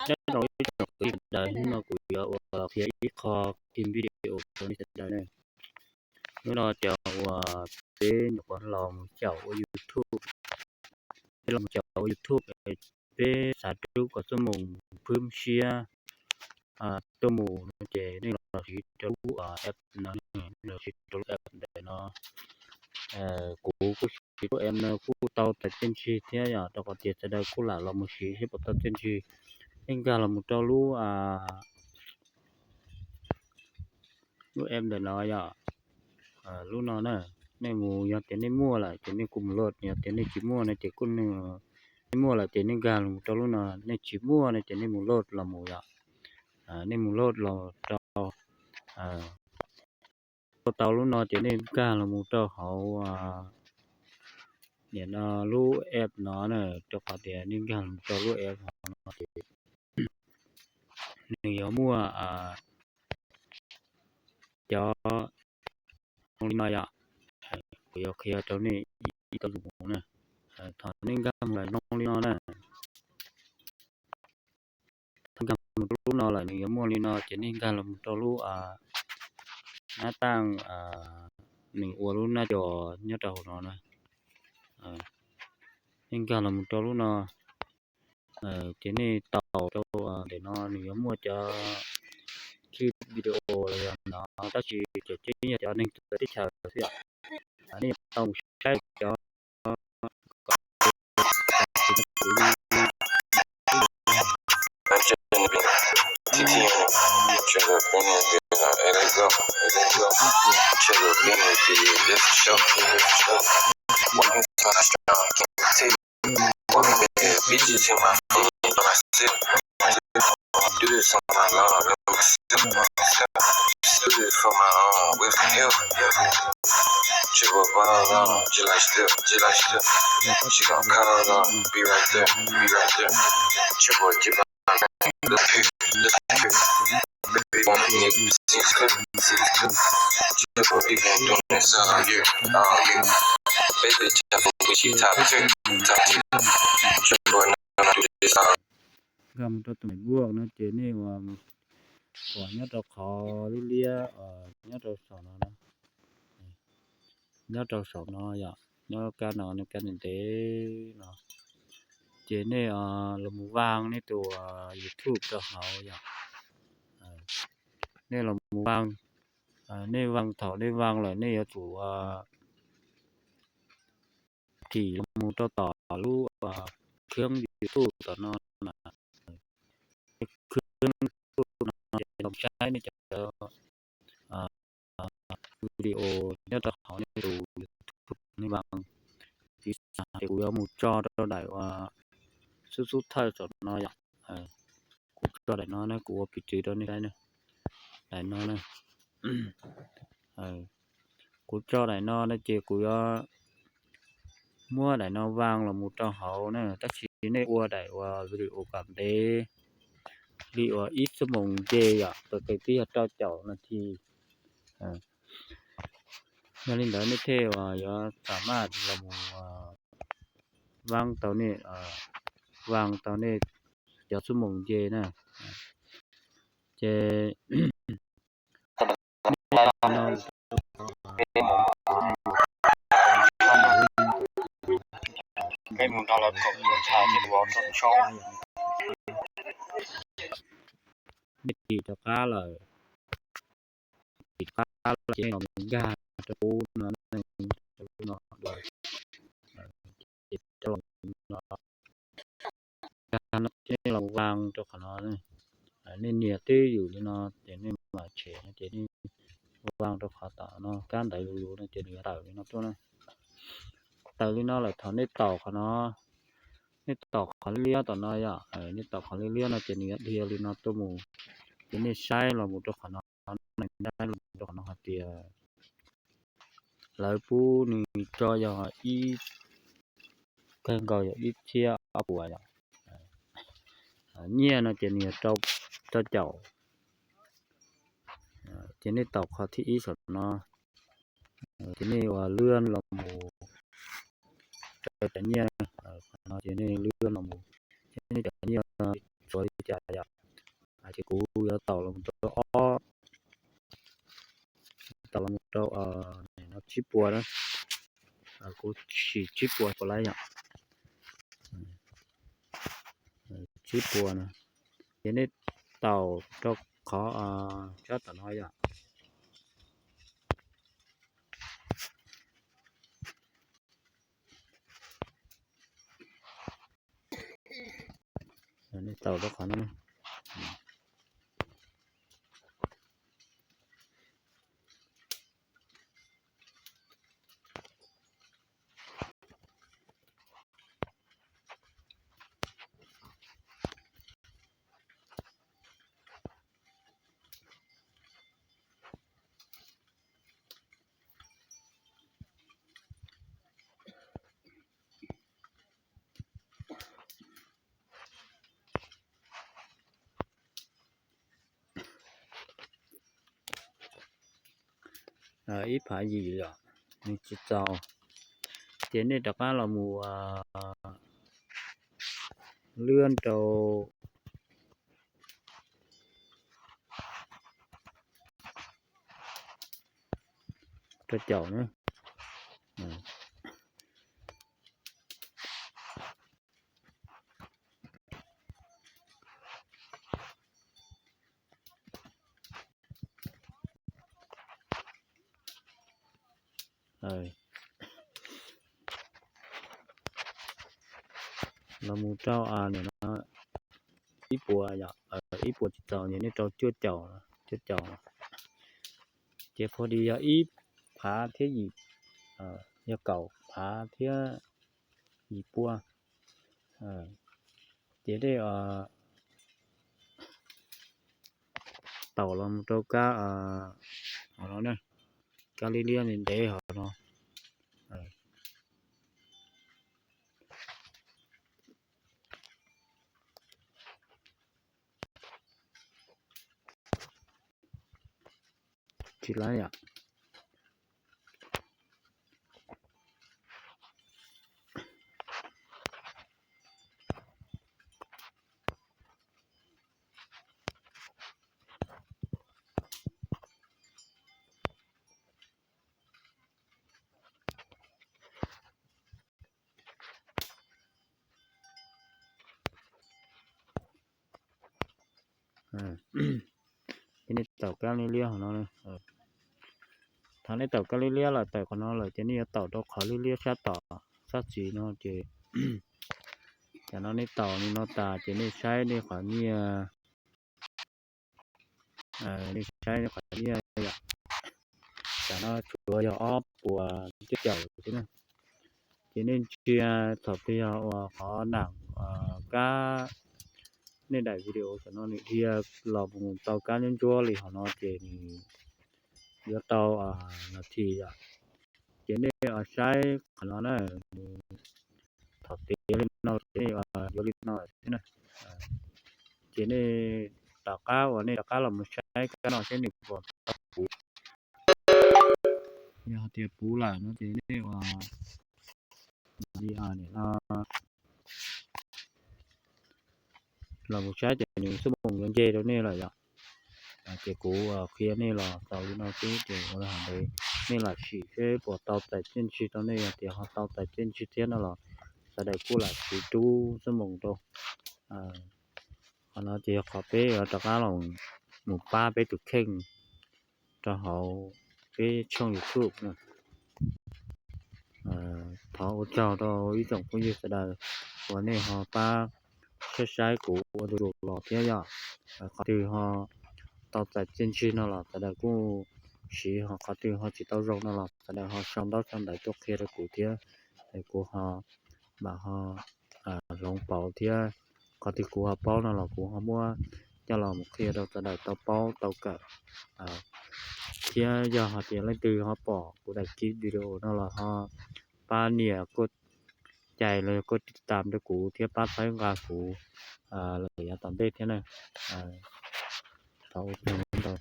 Nyob zoo ib tsoom kwv tij sawv daws, hnub no kuv yuav ua qhia ib qho video rau nej sawv daws ne. Hnub no cov uas peb nyuam qhuav los mus caum ua YouTube, peb los mus caum ua YouTube, peb xav rub kom xuab moos phwb siab tuaj mus no ces nej los siv rau lub app no, nej los siv rau lub app ntawm no. Kuv kuj siv lub app no kuj tau txais txiaj ntsig thiab yom, rau qhov tias sawv daws kuj lam los mus siv seb puas tau txiaj ntsig. Nej nkag los mus rau lub, lub app ntawm no yom, lub no na. Nej mus, yog tias nej muaj lawm ces nej kuj mus load, yog tias nej tsis muaj no ces kuj, nej muaj lawm ces nej nkag los mus rau lub no, nej tsis muaj no ces nej mus load los mus yom. Nej mus load los rau, load tau lub no ces nej nkag los mus rau hauv, nim no lub app no na, rau qhov tias nej nkag los mus rau lub app no ces nws yuav muaj cov zoo li no yom. Kuv yuav qhia rau nej ib tau mus na. Thaum nej nkag mus lawm zoo li no na, nkag mus rau lub no lawm nws yuav muaj li no ces nej nkag los mus rau lub nab taj, nws ua lub nab cov nyob rau hauv no na. Nej nkag los mus rau lub no ces nej taus rau ntawm no nws yuav muaj cov clip video los yog no, tab sis cov tseem ceeb yog cov neeg txawv teb chaws xwb yom. Nej tau mus saib cov Nkag mus rau tus mem vuaj no ces nej ua, pom nyob rau qhov liab liab, nyob rau saum no, nyob rau saum no yom, nyob kab no, nyob kab ntev ntev no, ces nej los mus vaaj nej tus YouTube rau hauv yom. Nej los mus vaaj, nej vaaj, thaum nej vaaj lawm nej yuav tsum thim los mus rau tom lub khab YouTube tom no na. Khab YouTube no ces los saib nej cov video nyob rau hauv nej tus YouTube nej vaaj, tiv xas ces kuv yuav mus tso rau daim uas xub xub thawj saum no yom. Kuv tso daim no na, kuv ua piv txwv rau nej saib na. Daim no na, kuv tso daim no na ces kuv yuav muab daim no vaaj los mus rau hauv na, tab sis nej ua daim uas video kom ntev li uas ib xuab moos nce yom, tau tes twb yog rau caum nas this. Yog li ntawd nej thiaj uas yuav xam maj los mus vaaj tau nej, vaaj tau nej cov xuab moos nce na. Ces nej tiv rov qab lawm, tiv rov qab lawm ces nej los nkag rau lub no, no, ces rau no, nkag no ces nej los vaaj rau qhov no. Nej nias twb ywm li no ces nej mam tshem no ces nej vaaj rau qhov tom no, kab ntawv lus lus no ces nws yuav tawm li no tuaj na. Tawm li no lawm thaum nej taus qhov no, nej taus qhov liab liab tom no yom, nej taus qhov liab liab no ces nws yuav dhia li no tuaj mus, ces nej saib los mus rau qhov no, nej saib los mus rau qhov no hais tias lawv pub nws tso yog ib, kawg nkaus yog ib txhiab ob puas yom. Nyiaj no ces nws yog rau caum. Ces nej taus qhov thib ib saum no, ces nej ua lwb los mus rau cov nyiaj no, ces nej lwb los mus, ces nej cov nyiaj txuas li cas tsib puas na. Kuv sim tsib puas puas lawm yom. Tsib puas no, ces nej taus rau qhov sab tom no yom. Nej taus rau qhov no. Ib phav yim yom, nws tsis txaus, ces nej rov qab los mus lwb rau rau caum na. Los mus rau nim no ib puas, ib puas tsis txaus, nej rau cuaj caum, cuaj caum, ces pha di yog ib phav thiab yim, yog kaum phav thiab yim puas. Ces nej taum los rau kab, hov no, kab liab liab ntev hov no. Tsis laib yom. Ces nej taum kab liab liab hov no. Thaum nej taum kab liab liab lawm, taum qhov no lawm ces nej yuav taum rau qhov liab liab sab tom, sab txim no ces, tam no nej taum li no tas ces nej saib nej qhov nyiaj, nej saib nej qhov nyiaj yom. Tam no tsuas yog ob puas cuaj caum xwb na. Ces nej ntsia thaum twg yog uas qhov nam kab nej daim video tam no nws dhia los mus tau kab ntsuab ntsuab li hov no ces nws yuav tau nas this yom. Ces nej saib qhov no na, thaum tiav li no ces nej yuav li no xwb na. Ces nej rov qab uas nej rov qab los mus saib kab no seb nws puas tau puv. Yog hais tias puv lawm no ces nej ua li no los mus saib ces nws xuab moos yuav nce rau nej lawm yom. Ces kuv qhia nej los tau li no xwb ces ua li hais ntawd nej lam sim seb puas tau txais txiaj ntsig rau nej. Yog tias ho tau txais txiaj ntsig thiab no los sawv daws kuj lam siv rub xuab moos rau. Qhov no ces yog qhov peb yuav rov qab los mus pab peb tus kheej rau hauv peb tshooj YouTube na. Thov ua tsaug rau ib tsoom phooj ywg sawv daws uas nej ho pab saib saib kuv ua ntu zus los thiab yom. Qhov twg ho tau txais txiaj ntsig no los sawv daws kuj siv, ho qhov twg ho tsis tau zoo no los sawv daws ho sau ntaub sau ntawv tuaj qhia rau kuv thiab, es kuv ho mam ho hloov pauv thiab. Qhov twg kuv ho paub no los kuv ho muab coj los mus qhia rau sawv daws tau paub tau kawm. Thiab yog hais tias leej twg ho pom kuv daim clip video no los ho pab nias kuj cais los yog kuj tiv tam rau kuv thiab pab txhawb nqa kuv lawm yav tom ntej thiab na. Thov ua tsaug ntau.